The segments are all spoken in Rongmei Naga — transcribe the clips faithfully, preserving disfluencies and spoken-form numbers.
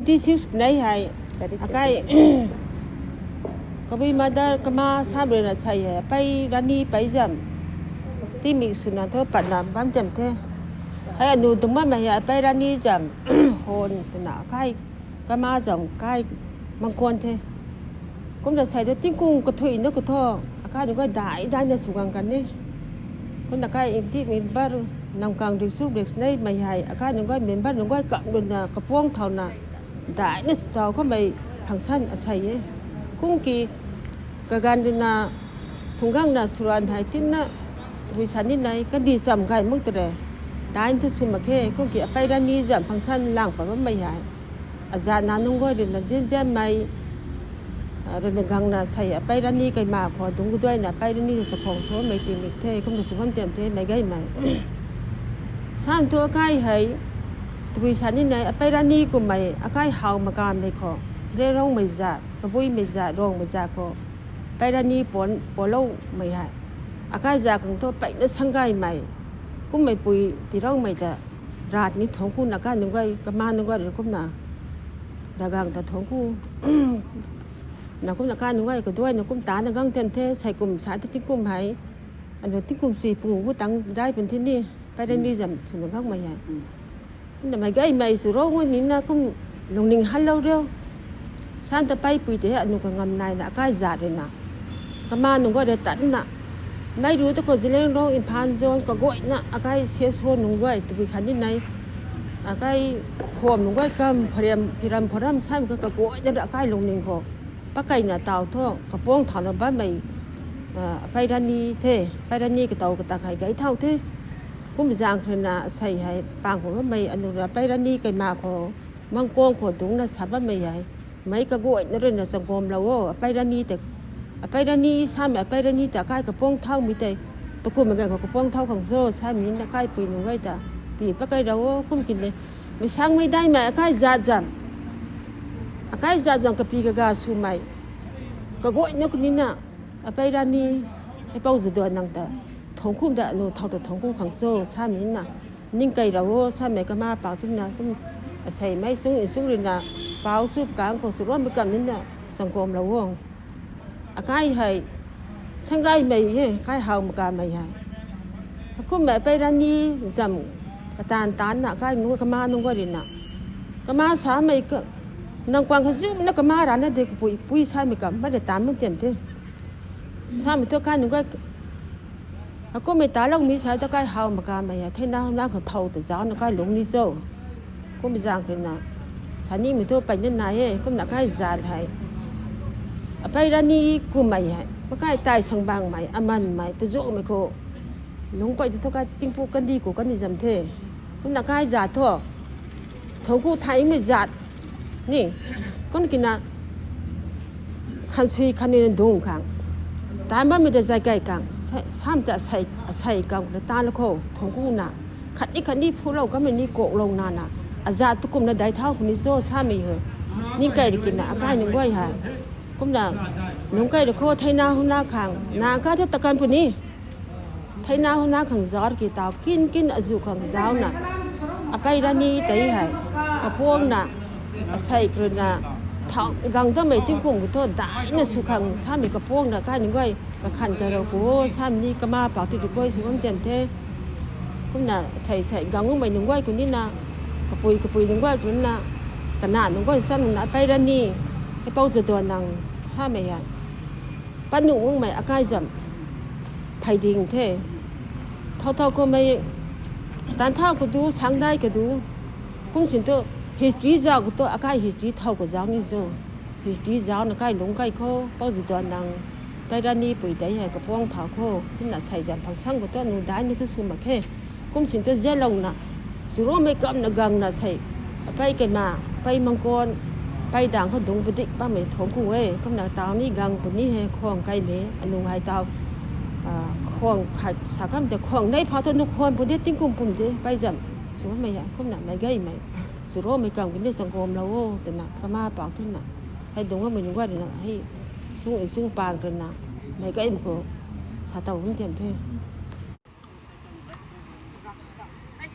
T six nei hei, akai, kabui mother kama sa rui na sei hei, apei Rani pei zam. Timik swna thu patna bam zam the. Hei anu dungc bammei hei, apei Rani zam, hon twna akai, kama zam kai, mangkon the. Kumna sei thu tingkung kathuina khou thu, akai nunc guay dai daina sw gang kan e. Kumna akai Imtip member, Namkang Riksuk Riks neimei hei, akai nunc guay member nunc guay kam rui na kapuang thauna, daina sw thau kamei function asei e. Kum ki, kaganv rui na, phungc gangna swran hei tinna, tabui sa ni nei, kandih cham gay mak ta re. Daina thu sw mak khe, kum ki apei Rani zam function lang pat bammei hei. Azatna nunc guay rui na zinzanmei, rui na gangna sei apei Rani kaima khou dungc kaduaina apei Rani chakhwang swmei timik the, kumna sw bam tiam the, meic gaymei. Sam thu akai hei, tabui sa ni nei, apei Rani kummei, akai how makanmei khou, Zeliangrongmei zat, Kabuimei zat, Rongmei zat khou, apei Rani pon, poloumei hei. Akai zat khang thu peina sanggaymei, kummeipui tiiloumei ta, rat ni thuangc kuna akai nunc guay, kama nunc guay rui kumna, ravgang ta thuangc ku. Na kumna akai nunc guay kaduaina kum tana gang tian the, sei kum sa ta tingkum hei. Anu tingkum si pung gu tang dai pun the ni, apei Rani zam swna gangmei hei. Kumna meic gaymei sw ro ngoi nina kum lungning hanlou riu. San ta peipui tei anu kangam naina akai zat rui na, kama nunc guay rui tatna, mei ru ta khou Zeliangrong, Imphal zone kaguayna akai C S O nunc guay tabui sa ni nei, akai pham nunc guay kam, pharam, phiram pharam sam ka kaguayna akai lungning khou pakeina taw thu kapuang thauna bammei, apei Rani the, apei Rani katow kata hei gay thau the. Kum zaeng khou rui na sei hei pang khou bammei anu rui apei Rani kaima khou, mangkon khou dungcna sa bammei hei. Meic kaguayna rui na changkawmlou o, apei Rani tei, apei Rani samei, apei Rani ta akai kapuang thaumei tei, takummei ganv khou kapuang thau khang cho samei nina akaipui nunc guay ta, pi pakeilou o, kum kine. Mei sangmei daimei akai zat zam, akai zat zam kapi kaga swmei, kaguayna khou nina, apei Rani, heipou Jadonang ta, thuangc ku ta anu thau ta thuangc ku khang cho samei nina, ningkeilou o samei kama pak twna kum, asei mei sung insung rui na, pau sw kang khou sw ruammei kam nina, changkawmlou o. Akai hei, sanggaymei e, kai how makanmei hei. Kummei apei Rani zam, kataanv taanna akai nunc kama nunc guay rui na, kama samei, nang kuang kha zumna kama rana de kapui pui samei kam mei rui taanv bam tiam the. Samei thu akai nunc guay, akummei taloumei sa ta kai how makanmei hei, theina na khang thau ta zauna kai lungc ni cho. Kum zaeng khou rui na, sa nimei thu peyna nai e, kumna akai zat hei, apei Rani kummei hei, makai tai sangbangmei, amanmei, tazuakmei khou, lungc pey ta thu kai tingpuk kandih khou kani zam the. Kumna akai zat thu, thuangc ku theimei zat ni, kum kina, khansui khanina dungc khang, taanv bammei ta zay key khang, sam ta asei, asei khang khou na taanv khou thuangc kuna, khatni khatni phulou kamei ni kaklou nana, azat tu kumna dai thau khou ni cho samei hei. Ningkei rui kina akai nunc guay hei, kumna, nungc kei rui khou theina huna khang na ka the takan puni. Theina huna khang zauc ki taw kin kin azu khang zaucna, apei Rani tei hei, kapuangna, asei khou rui na, thau gang tamei tingkum khou thu daina sw khang samei kapuangna kai nunc guay kakhan kailou pu o samei ni kama pak ti rui guay sw bam tiam the. Kumna sei sei gang guangmei nunc guay khou nina, kapui kapui nunc guay khou nina, kana nunc guay samna apei Rani, heipou Jadonang samei hei, pat nuh guangmei akai zam, phey ding the. Thau thau khoumei, taanv thau khou du, sangdai khou du, kum sin thu, history zauc khou thu akai history thau khou zauc ni cho. History zaucna kai lungc kei khou, pou Jadonang, apei Rani pui tei hei kapuang thau khou, kumna sei zam phang sang khou thu nu daina thu sw mak khe. Kum sin thu zianlouna, swruangmei kamna gangna sei, apei kaima, apei mangkan, apei dang khou dungc padik bammei thuangc ku e, kumna taw ni gang puni hei khwang kaimei, anu hei taw, khwang khat sa kam tei khwang nei phau thu nu khwan pun de, tingkum pum de, apei zam, sw bammei hei, kumna meic gaymei, swruangmei kam kani changkawmlou o, twna, kama pak twna, hei dungc bammei nunc guay rui na, hei, sung insung pang rui na, meic gaymei khou, sa tow bam tiam the.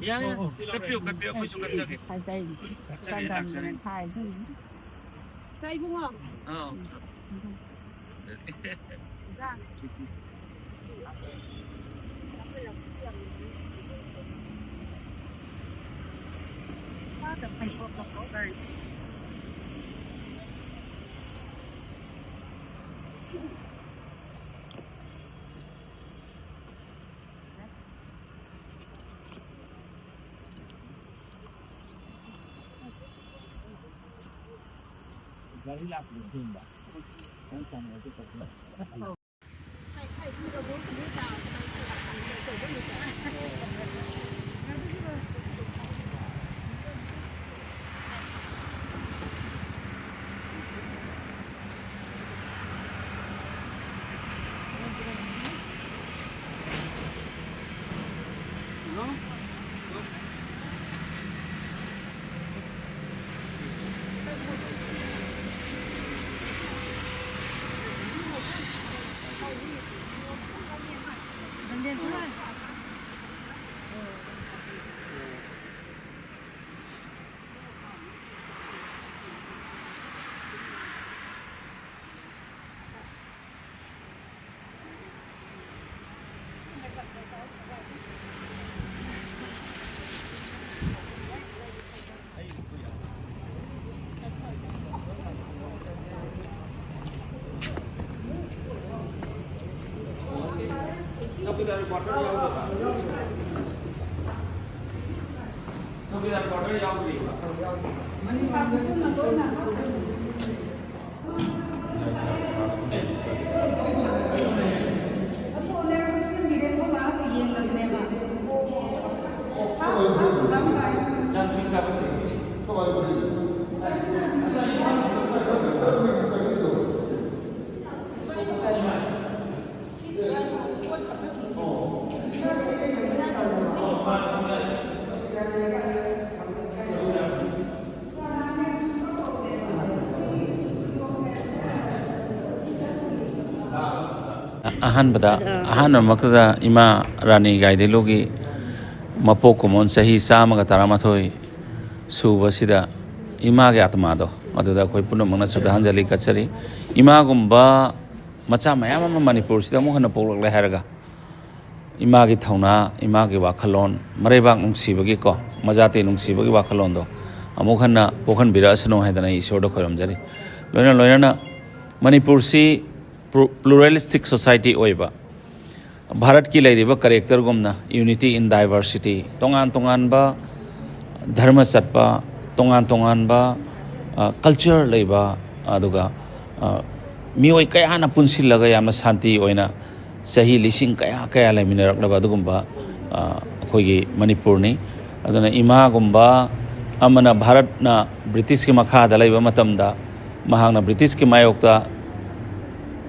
Ya, ya. Kat piu, kat piu, kat piu, kat piu. Hai tei. Kat piu, kat piu. Hai tei. Tei bung o. Oh. Gari lak lun thing ba. Kan chang na tu ta. Chowkidar quarter yau. Chowkidar quarter yau. ꯑꯍꯥꯟꯕꯗ, ꯑꯍꯥꯟꯕꯃꯛꯇꯗ ꯏꯃꯥ ꯔꯥꯅꯤ ꯒꯥꯏꯗꯤꯟꯂꯨꯒꯤ ꯃꯄꯣꯛ ꯀꯨꯝꯑꯣꯟ ꯆꯍꯤ ꯆꯥꯝꯃꯒ ꯇꯔꯥꯃꯥꯊꯣꯏ ꯁꯨꯕꯁꯤꯗ ꯏꯃꯥꯒꯤ ꯑꯥꯇꯃꯥꯗꯣ ꯑꯗꯨꯗ ꯑꯩꯈꯣꯏ ꯄꯨꯝꯅꯃꯛꯅ ꯁ꯭ꯔꯗꯥꯟꯖꯂꯤ ꯀꯠꯆꯔꯤ꯫ ꯏꯃꯥꯒꯨꯝꯕ ꯃꯆꯥ ꯃꯌꯥꯝ ꯑꯃ ꯃꯅꯤꯄꯨꯔꯁꯤꯗ ꯑꯃꯨꯛ ꯍꯟꯅ ꯄꯣꯛꯂꯛꯂꯦ ꯍꯥꯏꯔꯒ ꯏꯃꯥꯒꯤ ꯊꯧꯅꯥ, ꯏꯃꯥꯒꯤ ꯋꯥꯈꯜꯂꯣꯟ, ꯃꯔꯩꯕꯥꯛ ꯅꯨꯡꯁꯤꯕꯒꯤꯀꯣ, ꯃꯖꯥꯇꯤ ꯅꯨꯡꯁꯤꯕꯒꯤ ꯋꯥꯈꯜꯂꯣꯟꯗꯣ ꯑꯃꯨꯛ ꯍꯟꯅ ꯄꯣꯛꯍꯟꯕꯤꯔꯛꯑꯁꯅꯨ ꯍꯥꯏꯗꯅ ꯑꯩ ꯏꯁꯣꯔꯗ ꯈꯣꯏꯔꯝꯖꯔꯤ꯫ ꯂꯣꯏꯅ ꯂꯣꯏꯅꯅ ꯃꯅꯤꯄꯨꯔꯁꯤ ꯄ꯭ꯂꯨ-, pluralistic society ꯑꯣꯏꯕ, ꯚꯥꯔꯠꯀꯤ ꯂꯩꯔꯤꯕ character ꯒꯨꯝꯅ unity in diversity, ꯇꯣꯉꯥꯟ ꯇꯣꯉꯥꯟꯕ ꯙꯔꯃ ꯆꯠꯄ, ꯇꯣꯉꯥꯟ ꯇꯣꯉꯥꯟꯕ, ꯑ, culture ꯂꯩꯕ, ꯑꯗꯨꯒ, ꯑ, ꯃꯤꯑꯣꯏ ꯀꯌꯥꯅ ꯄꯨꯟꯁꯤꯜꯂꯒ ꯌꯥꯝꯅ ꯁꯥꯟꯇꯤ ꯑꯣꯏꯅ ꯆꯍꯤ ꯂꯤꯁꯤꯡ ꯀꯌꯥ ꯀꯌꯥ ꯂꯩꯃꯤꯟꯅꯔꯛꯂꯕ ꯑꯗꯨꯒꯨꯝꯕ, ꯑ, ꯑꯩꯈꯣꯏꯒꯤ ꯃꯅꯤꯄꯨꯔꯅꯤ꯫ ꯑꯗꯨꯅ ꯏꯃꯥꯒꯨꯝꯕ ꯑꯃꯅ ꯚꯥꯔꯠꯅ ꯕ꯭ꯔꯤꯇꯤꯁꯀꯤ ꯃꯈꯥꯗ ꯂꯩꯕ ꯃꯇꯝꯗ ꯃꯍꯥꯛꯅ ꯕ꯭ꯔꯤꯇꯤꯁꯀꯤ ꯃꯥꯌꯣꯛꯇ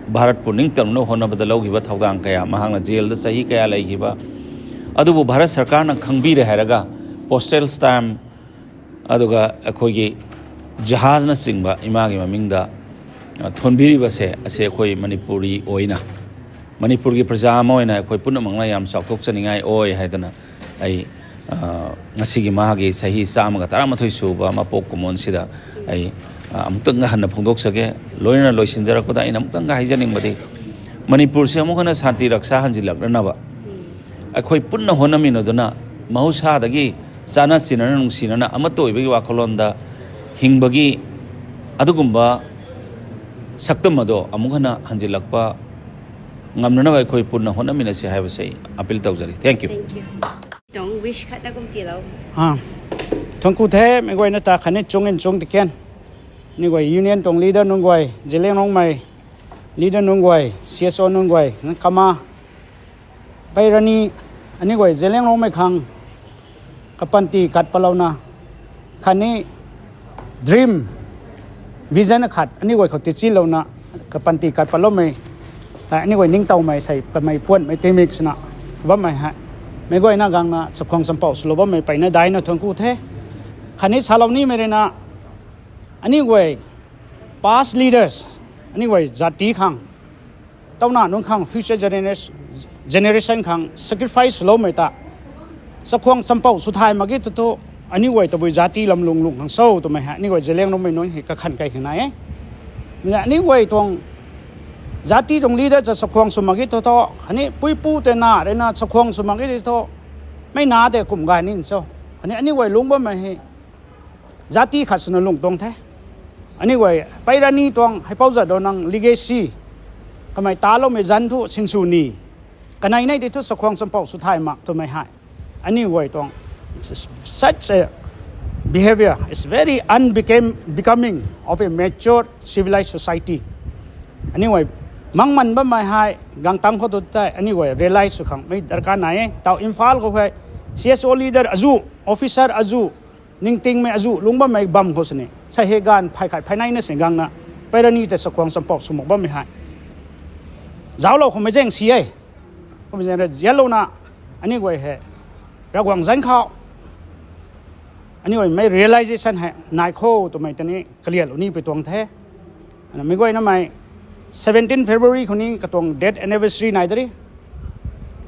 ꯚꯥꯔꯠꯄꯨ ꯅꯤꯡꯇꯝꯅꯕ ꯍꯣꯠꯅꯕꯗ ꯂꯧꯈꯤꯕ ꯊꯧꯗꯥꯡ ꯀꯌꯥ, ꯃꯍꯥꯛꯅ ꯖꯦꯜꯗ ꯆꯍꯤ ꯀꯌꯥ ꯂꯩꯈꯤꯕ, ꯑꯗꯨꯕꯨ ꯚꯥꯔꯠ ꯁꯔꯀꯥꯔꯅ ꯈꯪꯕꯤꯔꯦ ꯍꯥꯏꯔꯒ postal stamp ꯑꯗꯨꯒ ꯑꯩꯈꯣꯏꯒꯤ ꯖꯍꯥꯖꯅꯆꯤꯡꯕ ꯏꯃꯥꯒꯤ ꯃꯃꯤꯡꯗ, ꯑ, ꯊꯣꯟꯕꯤꯔꯤꯕꯁꯦ, ꯑꯁꯤ ꯑꯩꯈꯣꯏ ꯃꯅꯤꯄꯨꯔꯤ ꯑꯣꯏꯅ, ꯃꯅꯤꯄꯨꯔꯒꯤ ꯄ꯭ꯔꯖꯥ ꯑꯃ ꯑꯣꯏꯅ ꯑꯩꯈꯣꯏ ꯄꯨꯝꯅꯃꯛꯅ ꯌꯥꯝ ꯆꯥꯎꯊꯣꯛꯆꯅꯤꯡꯉꯥꯏ ꯑꯣꯏ ꯍꯥꯏꯗꯅ ꯑꯩ, ꯑ, ꯉꯁꯤꯒꯤ ꯃꯥꯒꯤ ꯆꯍꯤ ꯆꯥꯝꯃꯒ ꯇꯔꯥꯃꯥꯊꯣꯏ ꯁꯨꯕ ꯃꯄꯣꯛ ꯀꯨꯝꯑꯣꯟꯁꯤꯗ ꯑꯩ, ꯑ, ꯑꯃꯨꯛꯇꯪꯒ ꯍꯟꯅ ꯐꯣꯡꯗꯣꯛꯆꯒꯦ꯫ ꯂꯣꯏꯅꯅ ꯂꯣꯏꯁꯤꯟꯖꯔꯛꯄꯗ ꯑꯩꯅ ꯑꯃꯨꯛꯇꯪꯒ ꯍꯥꯏꯖꯅꯤꯡꯕꯗꯤ, ꯃꯅꯤꯄꯨꯔꯁꯤ ꯑꯃꯨꯛ ꯍꯟꯅ ꯁꯥꯟꯇꯤ ꯔꯛꯁꯥ ꯍꯟꯖꯤꯜꯂꯛꯅꯅꯕ ꯑꯩꯈꯣꯏ ꯄꯨꯟꯅ ꯍꯣꯠꯅꯃꯤꯟꯅꯗꯨꯅ ꯃꯍꯧꯁꯥꯗꯒꯤ ꯆꯥꯟꯅ ꯆꯤꯟꯅꯅ ꯅꯨꯡꯁꯤꯅꯅ ꯑꯃꯠꯇ ꯑꯣꯏꯕꯒꯤ ꯋꯥꯈꯜꯂꯣꯟꯗ ꯍꯤꯡꯕꯒꯤ ꯑꯗꯨꯒꯨꯝꯕ ꯁꯛꯇꯝ ꯑꯗꯣ ꯑꯃꯨꯛ ꯍꯟꯅ ꯍꯟꯖꯤꯜꯂꯛꯄ ꯉꯝꯅꯅꯕ ꯑꯩꯈꯣꯏ ꯄꯨꯟꯅ ꯍꯣꯠꯅꯃꯤꯟꯅꯁꯤ ꯍꯥꯏꯕꯁꯦ ꯑꯩ appeal ꯇꯧꯖꯔꯤ꯫ Thank you. Thank you. Tuang wish khatna kum tiilou. Ha. Thuanc ku the, meic guayna ta khatni chung in chung tiken. Aniu guay union tuang leader nunc guay, Zeliangrongmei leader nunc guay, C S O nunc guay, nang kama. Pei rani, aniu guay Zeliangrongmei khang kapanty kat patlouna, khatni dream, vision akhat aniu guay khou tichilouna, kapanty kat patloumei, tei aniu guay ningtowmei sei kamei puanmei tingmik swna bammei hei, meic guayna gangna chakhwang champouh swlou bammei peyna daina thuanc ku the. Khatni salou nimei ruina, aniu guay past leaders, aniu guay jati khang, tauna nunc khang, future genera-, generation khang sacrifice swloumei ta chakhwang champouh sw thay mak ge tu thu, aniu guay tabui jati lam lung lung khang cho twmei hei aniu guay Zeliangrongmei nunc hei kakhan kai khang nai e. Aniu guay tuang jati tuang leader ta chakhwang sw mak ge tu thu, khatni puipu tei na ruina chakhwang sw mak ge tu thu, mei na tei kum gay ni cho. Khatni aniu guay lungc bammei hei jati khat swna lungc tuang the. Aniu guay pei rani tuang Haipou Jadonang legacy, kamei taloumei zanc thu sinsw ni, kanei nei tei thu chakhwang champouh sw thay mak twmei hei aniu guay tuang such a behavior is very unbecoming, becoming of a mature civilized society. Aniu guay mangman bammei hei gangtang khou tu tei aniu guay realize sw khang mei darkar nai e. Tau Imphal khou hei C S O leader azuh, officer azuh, ningtingmei azuh lungc bammei bam khou sini sei hei ganv phay khat phay neina sini gangna pei rani tei chakhwang champouh sw mak bammei hei zauclou khoumei zaeng si e. Khoumei zaeng rui zianlouna aniu guay hei Ravguangc zanc khou aniu guay mei realization hei nai kho twmei ta ni kaliatlou ni pui tuang the. Mei guaynamei seventeen February khou ni katuang death anniversary nai dari.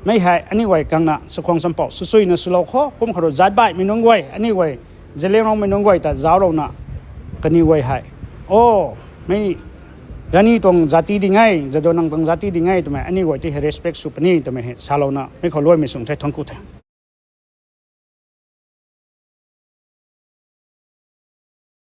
Mei hei aniu guay kangna chakhwang champouh swsuina swlou kho kum khou rui zaatc baihmei nunc guay, aniu guay Zeliangrongmei nunc guay ta zauclouna kaniw guay hei, o, mei rani tuang jati ding e, Jadonang tuang jati ding e twmei aniu guay ti hei respect sw puni twmei hei salouna mei khou luaimei sung the, thuanc ku the.